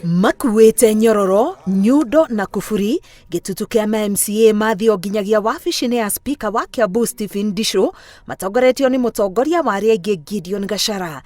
Makuĩte nyororo, nyundo na kuburi, gĩtutu kĩa ma MCA mathiĩ o nginyagia wabici-inĩ ya spika wa Kiambu Stephen Ndicũ matongoretio nĩ mũtongoria wa arĩa aingĩ Gideon Gachara.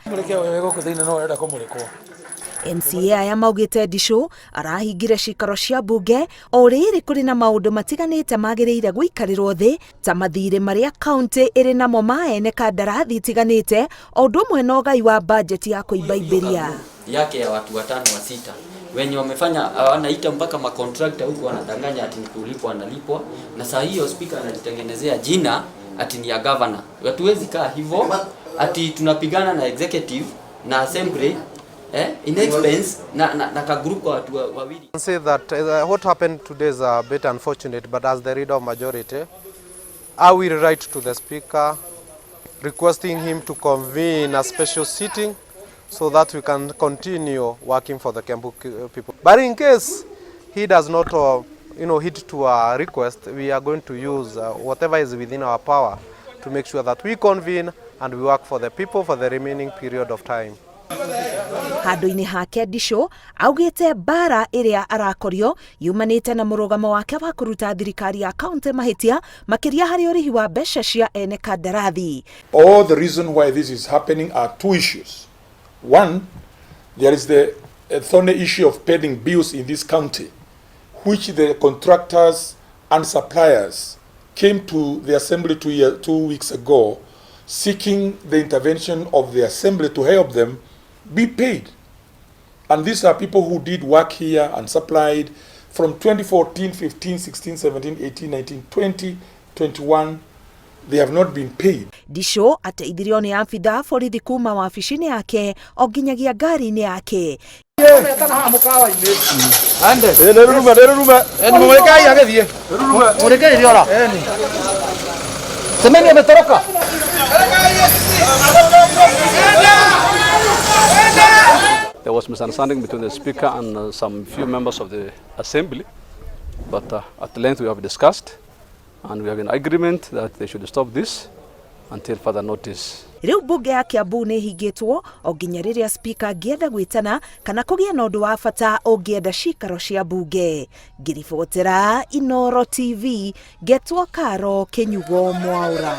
MCA aya maugĩte Ndicũ arahingire cikaro cia mbunge o rĩrĩ kũrĩ na maũndũ matiganĩte magĩrĩire gũikarĩrwo thĩ ta mathiirĩ marĩa kaunti ĩrĩ namo ma ene kandarathi itiganĩte o ũndũ ũmwe na ũgai wa bajeti ya kũimbaimbĩria. Yake ya watu watano wa sita wenye wamefanya wanaita mpaka makontrakta huku wanadanganya ati ni kulipwa wanalipwa, na saa hiyo spika anajitengenezea jina ati ni ya governor. Hatuwezi kaa hivyo ati tunapigana na executive na assembly in expense na kagroup kwa watu wawili. I say that what happened today is a bit unfortunate, but as the leader of majority, I will write to the speaker requesting him to convene a special sitting so that we can continue working for the Kiambu people. But in case he does not heed to our request, we are going to use whatever is within our power to make sure that we convene and we work for the people for the remaining period of time. Handũ-inĩ hake Ndicũ augĩte mbara ĩrĩa arakorio yumanĩte na mũrũgamo wake wa kũruta thirikari ya kaunti mahĩtia makĩria harĩ ũrĩhi wa mbeca cia ene kandarathi. All the reason why this is happening are two issues. One, there is the thorny issue of pending bills in this county, which the contractors and suppliers came to the assembly 2 weeks ago, seeking the intervention of the assembly to help them be paid. And these are people who did work here and supplied from 2014, 15, 16, 17, 18, 19, 20, 21. They have not been paid. Ndicũ ateithirio nĩ abithaa a borithi kuma wabici-inĩ yake o nginyagia ngari-inĩ yake. Mũrĩkai agĩthiĩ. Mũrĩkai rĩora. Semeni ametoroka. There was misunderstanding between the speaker and some few members of the assembly, but at length we have discussed and we have an agreement that they should stop this until further notice. Rĩu mbunge ya Kiambu nĩ ĩhingĩtwo o nginya rĩrĩa spika angĩenda gwĩtana kana kũgĩe na ũndũ wa bata ũngĩenda cikaro cia mbunge. Ngĩribotera Inoro TV, ngetwo Karo Kĩnyugo Mwaũra.